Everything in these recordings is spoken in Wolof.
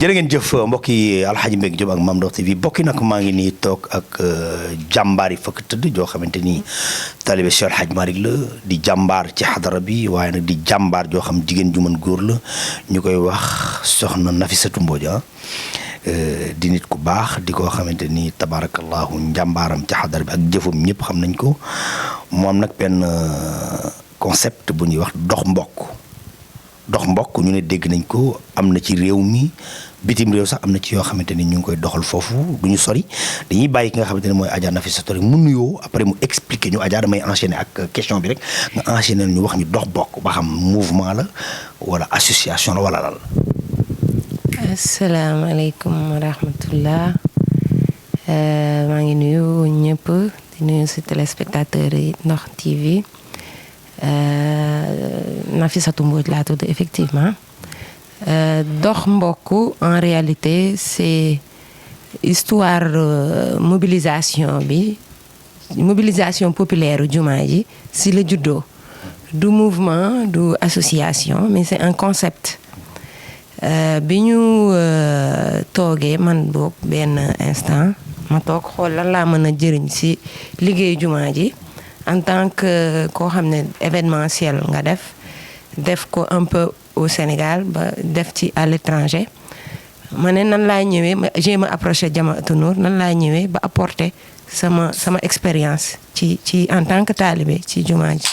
jërë ngeen jëf mbokk yi Alxaaji Mbégue Diop ak Mame Ndokh TV bokki nag maa ngi nii toog ak jàmbaar yi fëkk tëdd joo xamante ni taalibe Cheikh Alxaaji Malick la di jàmbaar ci xadara bi waaye nag di jàmbaar joo xam jigéen ju mën góor la ñu koy wax soxna Nafissatou Mbodj di nit ku baax di ko xamante ni tabarakallahu njàmbaaram ci xadara bi ak jëfum ñëpp xam nañ ko moom nag benn concept bu ñuy wax dox mbokk ñu ne dégg nañ ko am na ci réew mi bitim réew sax am na ci yoo xamante ni ñu ngi koy doxal foofu du ñu sori dañuy bàyyi ki nga xamante ne mooy Adja Nafissatou rek mu nuyoo après mu expliquer ñu Adja damay enchaîner ak question bi rek nga enchaîner ñu wax ñu dox bokk ba xam mouvement la wala association la wala lan. asalaamaaleykum wa rahmatullah maa ngi nuyu ñëpp di nuyu si téléspectateurs yi Ndokh TV. Nafissatou Mbodj laa tudd effectivement dox mbokk en réalité c'est histoire mobilisation populaire jumaa ji si la juddoo du mouvement du association mais c'est un concept bi ñu toogee man boog benn instant ma toog xool lan laa mën a jëriñ si liggéeyu jumaa ji en tant que koo xam ne événementiel nga def ko un peu au Sénégal ba def ci à l'étranger ma ne nan laay ñëwee jéem a approché Jamaatu Nour nan laay ñëwee ba apporter sama expérience ci en tant que talibé ci jumaa ji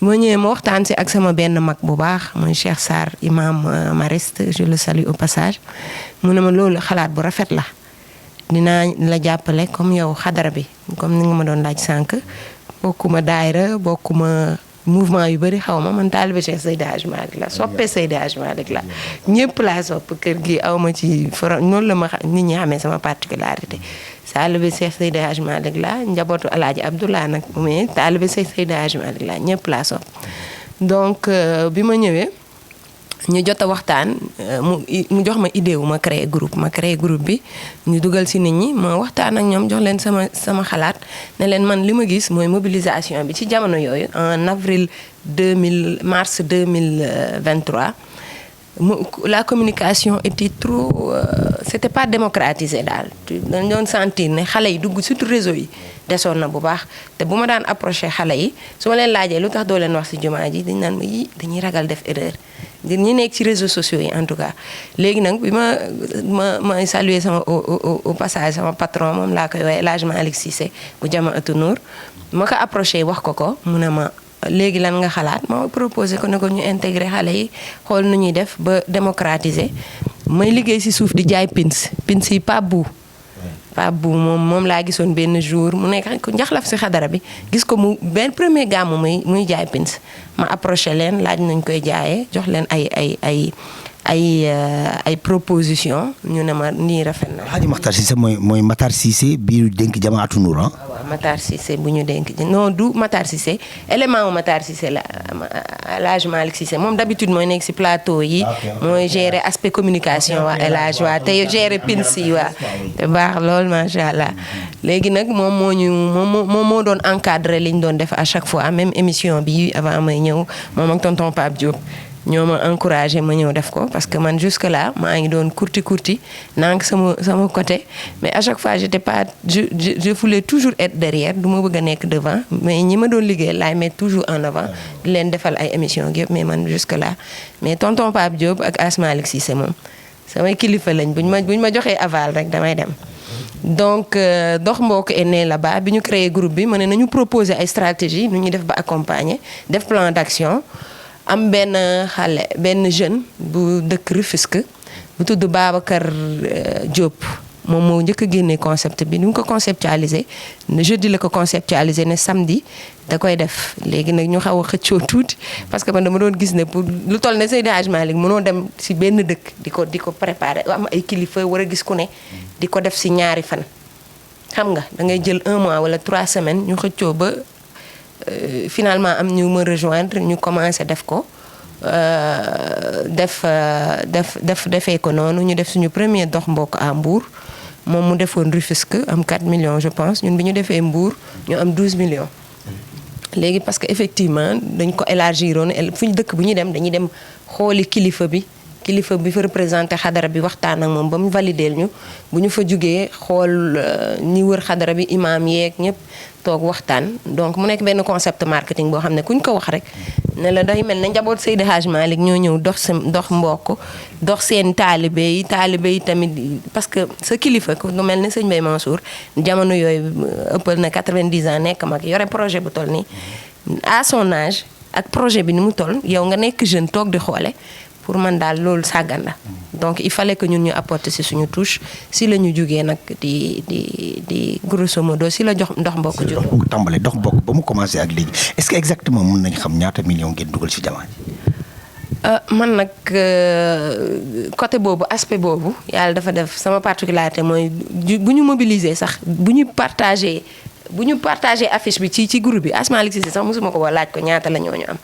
moo ñëwee ma waxtaan si ak sama benn mag bu baax muy Cheikh Sarr imam mariste je le salue au passage mu ne ma loolu xalaat bu rafet la dinaa la jàppale comme yow xadara bi comme ni nga ma doon laaj sànq bokkuma daayira bokkuma mouvement yu bëri xaw ma man taalibe Cheikh Seydi Hadji Malick la soppe Seydi Hadji Malick la ñëpp laa sopp kër gi aw ma ci forom noonu la ma nit ñi xamee sama particularité taalibe Cheikh Seydi Hadji Malick la njabootu Alaaji Abdoulaye nag mais taalibe Cheikh Seydi Hadji Malick la ñëpp laa sopp donc bi ma ñëwee ñu jot a waxtaan mu jox ma idée wu ma créer groupe bi ñu dugal ci nit ñi ma waxtaan ak ñoom jox leen sama xalaat ne leen man li ma gis mooy mobilisation bi ci jamono yooyu en mars 2023 la communication était trop c'était pas démocratisé daal dañ doon sentir ne xale yi dugg surtout réseau yi desoon na bu baax te bu ma daan approché xale yi su ma leen laajee lu tax doo leen wax ci jumaa ji dañ naan ma dañuy ragal def erreur ngir ñi nekk ci réseaux sociaux yi en tout cas léegi nag bi ma saluer sama au passage sama patron moom laa koy woowee El Hadj Malick Cissé bu Jamaatu Nour ma ko approché wax ko mu ne ma léegi lan nga xalaat ma proposé ko ne ko ñu intégré xale yi xool nu ñuy def ba démocratiser may liggéey ci suuf di jaay pins yi Pape Bou moom laa gisoon benn jour mu nekk ko njaxlaf ci xadara bi gis ko mu benn premier gàmmu muy jaay pins ma approché leen laaj nañ koy jaayee jox leen ay proposition ñu ne ma nii rafet na. Alaaji Matar Cissé mooy Matar Cissé bii dénk Jamaatu Nour waaw Matar Cissé bu ñu dénk non du Matar Cissé élément wu Matar Cissé la El Hadj Malick Cissé moom d'habitude mooy nekk ci plateau yi mooy gérer aspect communication waa El Hadj waa te gérer pins yi waa te baax lool macha allah léegi nag moom moo doon encadrer li ñu doon def à chaque fois même émission bi avant may ñëw moom ak tonton Pape Diop ñoo ma encouragé ma ñëw def ko parce que man jusque là maa ngi doon kurti nank sama côté mais à chaque fois j'étais pas je voulais toujours être derrière du ma bëgg a nekk devant mais ñi ma doon liggéey laay mettre toujours en avant di leen defal ay émission yëpp mais man jusque là mais tonton Pape Diop ak Asmalik Cissé moom samay kilifa lañ buñ ma joxee aval rek damay dem donc dox mbokk est né là-bas bi ñu créé groupe bi ma ne nañu proposer ay stratégie nu ñuy def ba accompagner def plan d'action am benn jeune bu dëkk Rufisque bu tudd Babacar Diop moom moo njëkk a génnee concept bi ni mu ko conceptualisé ne jeudi la ko conceptualisé ne samedi da koy def léegi nag ñu xaw a xëccoo tuuti parce que man dama doon gis ne pour lu toll ne Seydi Hadji Malick mënoo dem ci benn dëkk di ko préparer am ay kilifa war a gis ku ne di ko def ci ñaari fan xam nga da ngay jël 1 mois wala 3 semaines ñu xëccoo ba finalement am ñu ma rejoindre ñu commencé def ko defee ko noonu ñu def suñu premier dox mbokk à Mbour moom mu defoon Rufisque am 4 millions je pense ñun bi ñu defee Mbour ñu am 12 millions léegi parce que effectivement dañ ko élargiroon fu ñu dëkk bu ñu dem dañuy dem xooli kilifa kilifa bi fa représenté xadara bi waxtaan ak moom ba mu valideel ñu bu ñu fa jugee xool ñi wër xadara bi imaam yeeg ñëpp toog waxtaan. donc mu nekk benn concept marketing boo xam ne kuñ ko wax rek ne la day mel ne njaboot Seydi Hadj Malick ñoo ñëw dox mbokk dox seen taalibe yi tamit parce que sa kilifa ku mel ne sëñ Mbaye Mansour jamono yooyu ëppal na 90 ans nekk mag yore projet bu toll nii à son âge ak projet bi ni mu toll yow nga nekk jeune toog di xoole pour man daal loolu sàggan la donc il fallait que ñun ñu apporter si suñu touche si la ñu jugee nag di grosso modo si la jox ndox mbokk jur tàmbale dox mbokk ba mu commencé ak léegi est-ce que exactement mën nañ xam ñaata millions ngeen dugal ci jamaa ji. man nag côté boobu aspect boobu yàlla dafa def sama particularité mooy bu ñu mobiliser sax bu ñu partagé affiche bi ci groupe bi Asma Malick Cissé sax mosuma ko laaj ko ñaata la ñooñu am.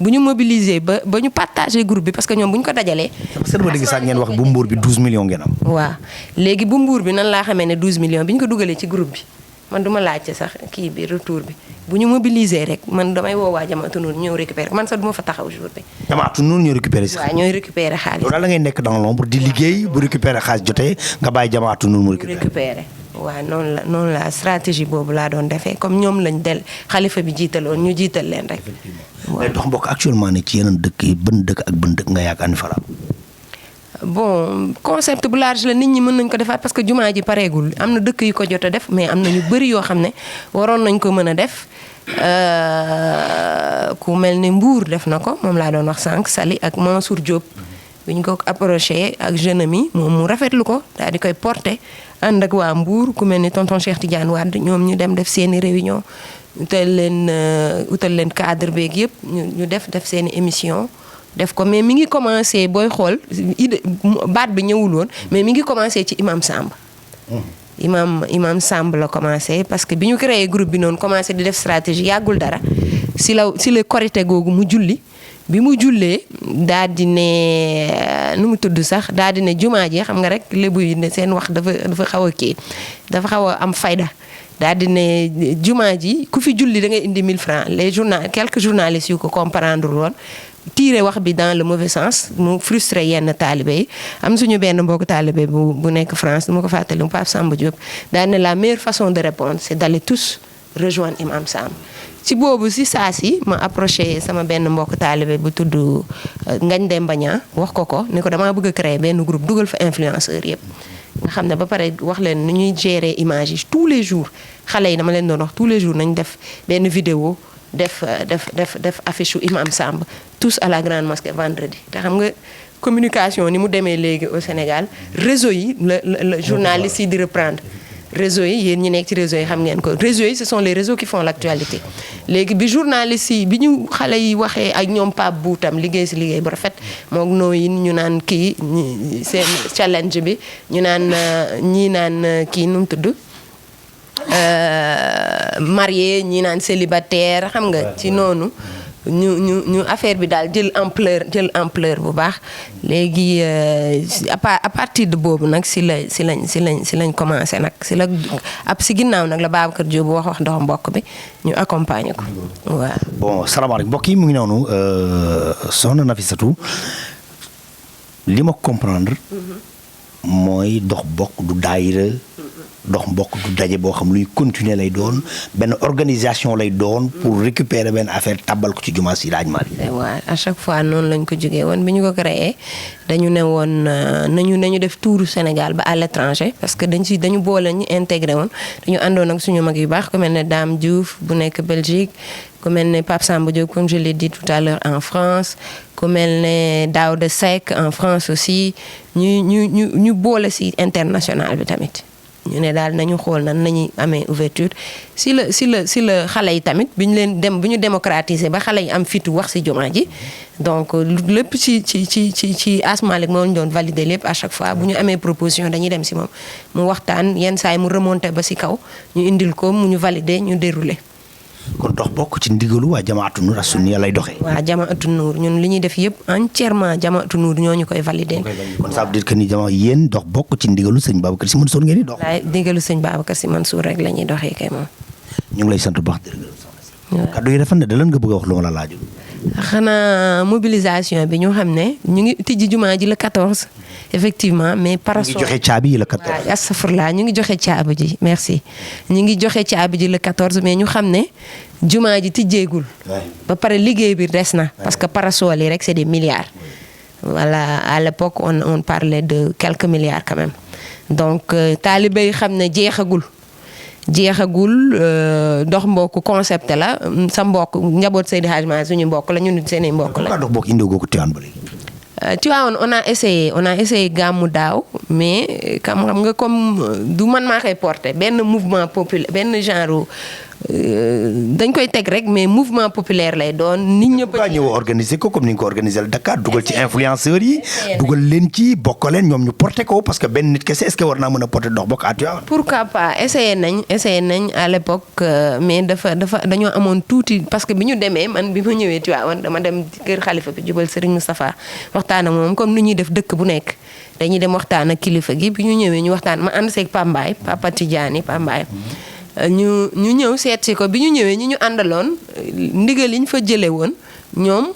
bu ñu mobiliser ba ñu partagé groupe bi parce que ñoom bu ñu ko dajalee. parce que dama dégg sax ngeen wax bu mbuur bi 12 millions ngeen am. waaw léegi bu mbuur bi nan laa xamee ne 12 millions bi ñu ko dugalee ci groupe bi man duma laajte sax kii bi retour bi bu ñu mobiliser rek man damay woowaa Jamaatu Nuur ñëw récupérer man sax duma fa taxaw jour bi. Jamaatu Nuur ñoo récupérer si. waaw ñooy récupérer xaalis. loolu daal la ngay nekk dans l'ombre di liggéey bu récupérer xaalis jotee nga bàyyi Jamaatu Nuur mu récupérer. waaw noonu la stratégie boobu laa doon defee comme ñoom lañ del xalifa bi jiitaloon ñu jiital leen rek. waaw dox mbokk actuellement ne ci yeneen dëkk yi ban dëkk ak ban dëkk nga yaakaar ni fara bon concept bu large la nit ñi mën nañ ko defaat parce que jumaa ji pareegul am na dëkk yu ko jot a def mais am na ñu bëri yoo xam ne waroon nañ ko mën a def ku mel ne Mbour def na ko moom laa doon wax sànq Sali ak Mansour Diop bi ñu ko approché ak jeune ami moom mu rafetlu ko daal di koy porté ànd ak waa Mbour ku mel ni tonton Cheikh Tidiane Wade ñoom ñu dem def seeni réunion utal leen cadre beeg yëpp ñu def seeni émission def ko mais mi ngi commencé booy xool idée baat bi ñëwul woon mais mi ngi commencé ci imam Samb. imam Samb la commencé parce que bi ñu créé groupe bi noonu commencé di def stratégie yàggul dara si la korité googu mu julli bi mu jullee daal di ne nu mu tudd sax daal di ne jumaa ji xam nga rek lébu yi ne seen wax dafa xaw a kii dafa xaw a am fayda daal di ne jumaa ji ku fi julli da ngay indi 1000 francs quelques journalistes yu ko comprendre woon tiire wax bi dans le mauvais sens mu frustré yenn taalibe yi am suñu benn mbokk taalibe bu nekk France du ma ko fàttali mu Pape Samba Diop daal ne la meilleure façon de répondre c'est d'aller tous rejoindre Imam Samb ci boobu si saa si ma approché sama benn mbokk taalibe bu tudd Ngagne Demba Niang wax ko ni ko damaa bëgg a créer benn groupe dugal fa influenceur yëpp nga xam ne ba pare wax leen nu ñuy gérer image yi tous les jours xale yi dama leen doon wax tous les jours nañ def benn vidéo def affiche u Imam Samb tous à la grande mosquée vendredi te xam nga communication ni mu demee léegi au Sénégal réseau yi la journaliste yi di reprendre réseau yi yéen ñi nekk ci réseau yi xam ngeen ko réseau yi ce sont les réseaux qui font l'actualité léegi bi journaliste yi bi ñu xale yi waxee ak ñoom Pape Boutam liggéey si liggéey bu rafet mook nooyin ñu naan kii seen challenge bi ñu naan ñii naan kii nu mu tudd marié ñi naan célibataire xam nga ci noonu ñu affaire bi daal jël ampleur bu baax léegi à partir de boobu nag si lañ commencé nag si ginnaaw nag la Babacar Diop wax ndox mbokk bi ñu accompagner ko waaw. bon salaamaaleykum mbokk yi mu ngi noonu soxna Nafissatou li ma comprendre mooy dox bokk du daayira dox mbokk du daje boo xam luy continuer lay doon benn organisation lay doon pour récupérer benn affaire tàbbal ko ci jumaa si laaj Malick. waaw à chaque fois noonu lañ ko jógee woon bi ñu ko créé dañu ne woon nañu def tour Sénégal ba à l'étranger parce que dañu boole ñu intégré woon dañu àndoon ak suñu mag yu baax ku mel ne Dame Diouf bu nekk Belgique ku mel ne Pape Samba Diop comme je l'ai dit tout à l'heure en France ku mel ne Daouda Seck en France aussi ñu boole si international bi tamit. ñu ne daal nañu xool nan nañuy amee ouverture si la xale yi tamit bi ñu démocratiser ba xale yi am fitu wax si jumaa ji donc lépp ci Asma Malick moo ñu doon valider lépp à chaque fois bu ñu amee proposition dañuy dem si moom mu waxtaan yenn saa yi mu remonter ba si kaw ñu indil ko mu ñu valider ñu dérouler. kon dox bokk ci ndigalu waa Jamaatu Nuur as-Sunniya lay doxee. waa Jamaatu Nuur ñun li ñuy def yëpp entièrement Jamaatu Nuur ñoo ñu koy valider. kon ça veut dire que ni yéen dox bokk ci ndigalu sëñ Babacar Sy Mansour ngeen di dox. waaye ndigalu sëñ Babacar Sy Mansour rek la ñuy doxee kay moom. ñu ngi lay sant bu baax di la gërëm soxna si. kaddu yi dafa ne da lan nga bëgg a wax lu ma la laajul. xanaa mobilisation bi ñu xam ne ñu ngi tijji jumaa ji le 14 effectivement mais parasol ñu ngi joxe caabi yi le 14. waaw astafurlaa ñu ngi joxe caabi ji merci ñu ngi joxe caabi ji le 14 mais ñu xam ne jumaa ji tijjeegul ba pare liggéey bi des na parce que parasol yi rek c'est des milliards voilà à l'époque on parlait de quelques milliards quand même donc taalibe yi xam ne jeexagul dox mbokk concept la sa mbokk njaboot Seydi Hadji Malick suñu mbokk la ñun seen i mbokk la. dox mbokk indi ko Tivaouane ba léegi. Tivaouane on a essayé gàmmu daaw mais xam nga comme du man maa koy porté benn mouvement populaire benn genre dañ koy teg rek mais mouvement populaire lay doon nit ñëpp a ñëw organiser ko comme ni nga ko organiser Dakar dugal ci influenceurs yi dugal leen ci bokk leen ñoom ñu porté ko parce que benn nit kese est-ce que war naa mën a porté dox bokk à Tivaouane. pourquoi pas essayé nañ à l'époque mais dañoo amoon tuuti parce que bi ñu demee man bi ma ñëwee Tivaouane dama dem kër xalifa bi jubal Serigne Moustapha waxtaan ak moom comme ni ñuy def dëkk bu nekk dañuy dem waxtaan ak kilifa gi bi ñu ñëwee ñu waxtaan ma ànd seeg Pambaay Papa Tidiane Pambaay ñu ñëw seet si ko bi ñu ñëwee ñu àndaloon ndigal yi ñu fa jëlee woon ñoom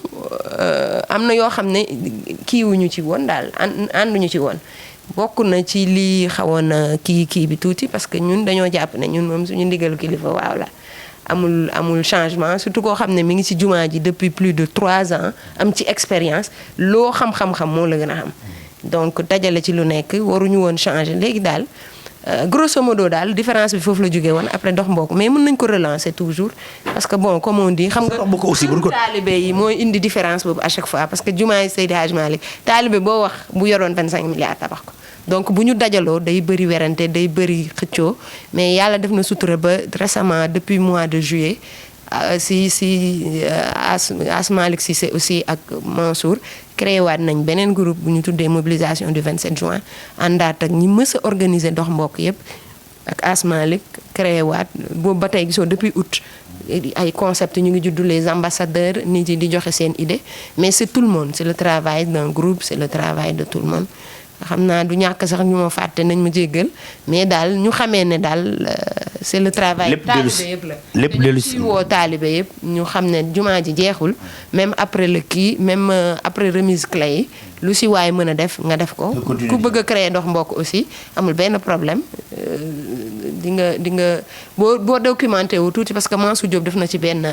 am na yoo xam ne kiiwuñu ci woon daal ànduñu ci woon bokk na ci li xawoon kii bi tuuti parce que ñun dañoo jàpp ne ñun moom suñu ndigalu kilifa waaw la amul changement surtout koo xam ne mi ngi ci jumaa ji depuis plus de 3 ans am ci expérience loo xam-xam moo la gën a xam donc dajale ci lu nekk waruñu woon changer léegi daal grosso modo daal différence bi foofu la jógee woon après dox mbokk mais mën nañ ko relancer toujours parce que bon comme on dit xam nga taalibe yi mooy indi différence boobu à chaque fois parce que jumaay Seydi Hadji Malick taalibe boo wax bu yoroon 25 milliards tabax ko donc bu ñu dajaloo day bëri werante day bëri xëccoo mais yàlla def na sutura ba récemment depuis mois de juillet As Malick Cissé aussi ak Mansour créé waat nañ beneen groupe bu ñu tuddee mobilisation du 27 juin àndaat ak ñi mës a organiser dox mbokk yëpp ak As Malick créé waat boobu ba tey gisoo depuis août ay concept ñu ngi juddu les ambassadeurs nit yi di joxe seen idée mais c'est tout le monde c'est le travail d'un groupe c'est le travail de tout le monde xam naa du ñàkk sax ñu ma fàtte nañ ma jéggal mais daal ñu xamee ne daal c'est le travail taalibe yëpp la lépp dellu si woo taalibe yëpp ñu xam ne jumaa ji jeexul même après le kii même après remise clé yi lu si waay mën a def nga def ko ku bëgg a créer dox mbokk aussi amul benn problème di nga boo documenté wu tuuti parce que Mansour Diop def na ci benn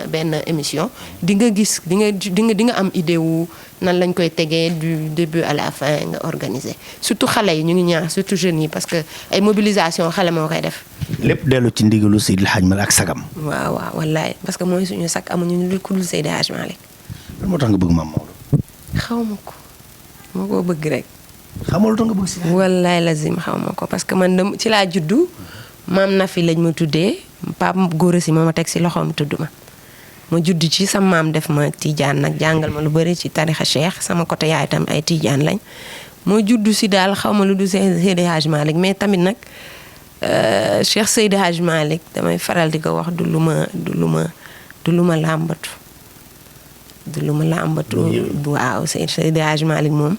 émission di nga gis di nga am idée wu nan lañ koy tegee du début à la fin nga organiser surtout xale yi ñu ngi ñaax surtout jeunes yi parce que ay mobilisation xale moo koy def. lépp dellu ci ndigalu Seydi Hadji Malick ak sagam. waaw wallaay parce que mooy suñu sag amuñu lu ku dul Seydi Hadji Malick. lan moo tax nga bëgg Mame Maodo. xaw ma ko moo ko bëgg rek. xamoo lu tax nga bëgg si. wallaay lazim xaw ma ko parce que man ci laa juddu maam Nafi lañ ma tuddee Pape Gora Sy moo ma teg si loxoom tudd ma judd ci sama maam def ma Tidiane nag jàngal ma lu bëri ci tarixa Cheikh sama côté yaay tam ay Tidiane lañ moo judd si daal xaw ma lu du Seydi Hadji Malick mais tamit nag Cheikh Seydi Hadji Malick damay faral di ko wax du lu ma làmbatu waaw Seydi Hadji Malick moom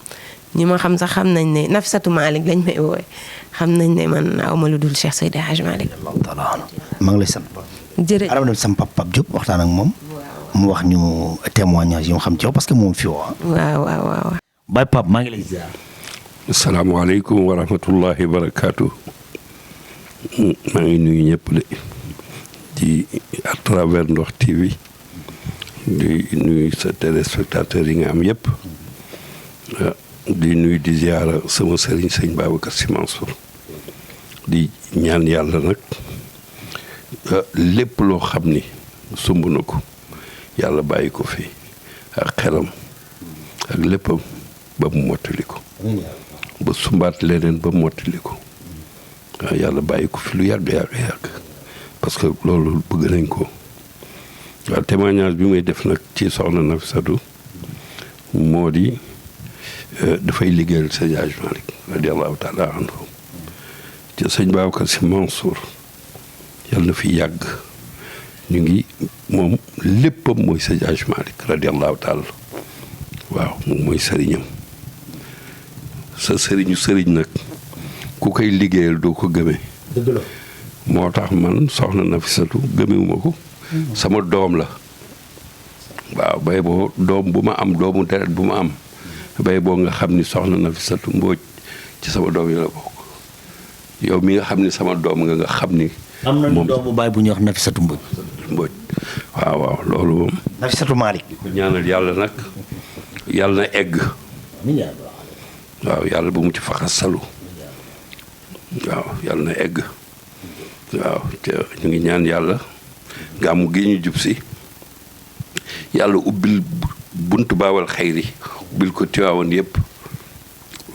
ñi ma xam sax xam nañ ne Nafisatu Malick lañ may woowe xam nañ ne man aw ma lu dul Cheikh Seydi Hadji Malick. maa ngi lay sant. jërëjëf arama dem sama Pape Diop waxtaan ak moom. mu wax ñu témoignage yi mu xam ci yow parce que moom fi woo. waaw. Baye Pape maa ngi lay ziar. asalaamaaleykum wa rahmatullahi wa barakaatu. maa ngi nuyu ñëpp de di à travers Ndox TV di nuyu sa téléspectateurs yi nga am yëpp. di nuyu di ziara sama sëriñ sëñ Babacar Sy Mansour di ñaan yàlla nag lépp loo xam ni sumb na ko yàlla bàyyi ko fi ak xelam ak léppam ba mu mottali ko ba sumbaat leneen ba mu mottali ko waaw yàlla bàyyi ko fi lu yàgg parce que loolu bëgg nañ ko waaw témoignage bi may def nag ci soxna Nafisatu moo di dafay liggéeyal Seydi Hadji Malick radiyallahu taala anhu ci sëñ Babacar Sy Mansour yàlla na fi yàgg ñu ngi moom léppam mooy Seydi Hadji Malick radiyallahu taala waaw moom mooy sëriñam sa sëriñu sëriñ nag ku koy liggéeyal doo ko gëmee moo tax man soxna Nafisatu gëmewuma ko sama doom la waaw bay boo doom bu ma am doomu deret bu ma am bay boo nga xam ni soxna Nafisatu Mbodj ci sama doom yi la bokk yow mi nga xam ni sama doom nga xam ni am na doomu baay bu ñuy wax Nafisatu Mbodj. waaw waaw loolu moom. Nafisatu Malick. di ko ñaanal yàlla nag yàlla na egg. waaw yàlla bu mu ci faxas salu. waaw yàlla na egg. waaw te ñu ngi ñaan yàlla gàmmu gi ñu jub si yàlla ubbil buntu baawal xayri ubbil ko Tiwaawan yëpp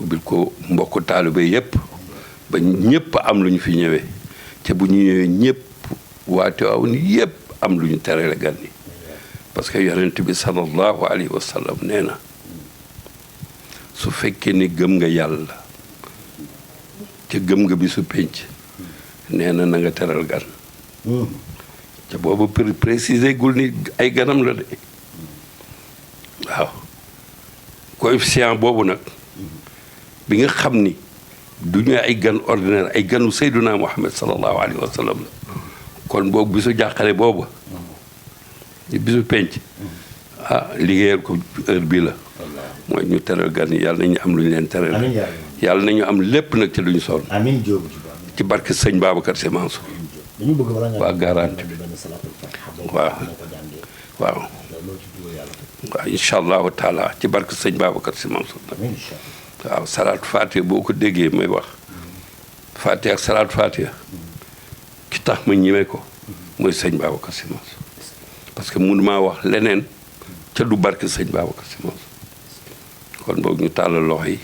ubbil ko mbokk taalibe yëpp ba ñëpp am lu ñu fi ñëwee te bu ñu ñëwee ñëpp waa Tiwaawan yëpp am lu ñu terale gan yi parce que yonent bi sallallahu alayhi wa sallam nee na su fekkee ni gëm nga yàlla te gëm nga bi su penc nee na nga teral gan te boobu préciser gul ni ay ganam la de waaw coefficient boobu nag bi nga xam ni du ñu ay gan ordinaire ay ganu Seyduna Muhammad sallallahu alayhi wa sallam la kon boobu bisu jàqare boobu bisu penc liggéeyal ko heure bii la mooy ñu teral gan yi yàlla nañu am lu ñu leen teral yàlla nañu am lépp nag ci lu ñu sonn ci barke sëñ Babacar Sy Mansour waa garanti waaw waaw waaw incha allahu taala ci barke sëñ Babacar Sy Mansour nag waaw salaatu fatiha boo ko déggee may wax fatiha ak salaatu fatiha ki tax ma ñime ko mooy sëñ Babacar Sy Mansour parce que mënu maa wax leneen ca du barke sëñ Babacar Sy Mansour kon boog ñu tàllal loxo yi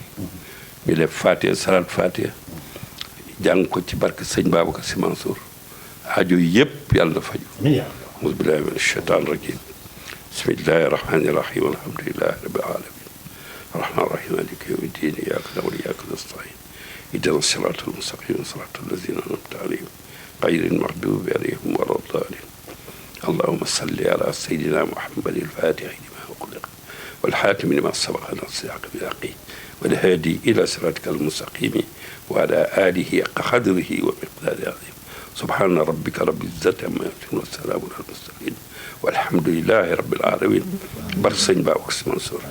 ñu def fatiha salaatu fatiha jàng ko ci barke sëñ Babacar Sy Mansour aajo yëpp yàlla na faju auzu billahi min ashaytan rajim bismillahi rahmani rahim alhamdulillahi rabbil alamin arrahman rahim maliki yawmi ddin iyyaka na'budu wa iyyaka nasta'in ihdina siratal mustaqim siratal ladzina an'amta alayhim ghayril maghdubi alayhim waladdallin اللهم صل على سيدنا محمد الفاتح لما أغلق والحاكم لما سبق ناصر الحق بالحق والهادي إلى صراطك المستقيم وعلى آله حق قدره ومقداره العظيم سبحان ربك رب العزة عما يصفون والسلام على المرسلين والحمد لله رب العالمين barke Sëñ Babacar Sy Mansour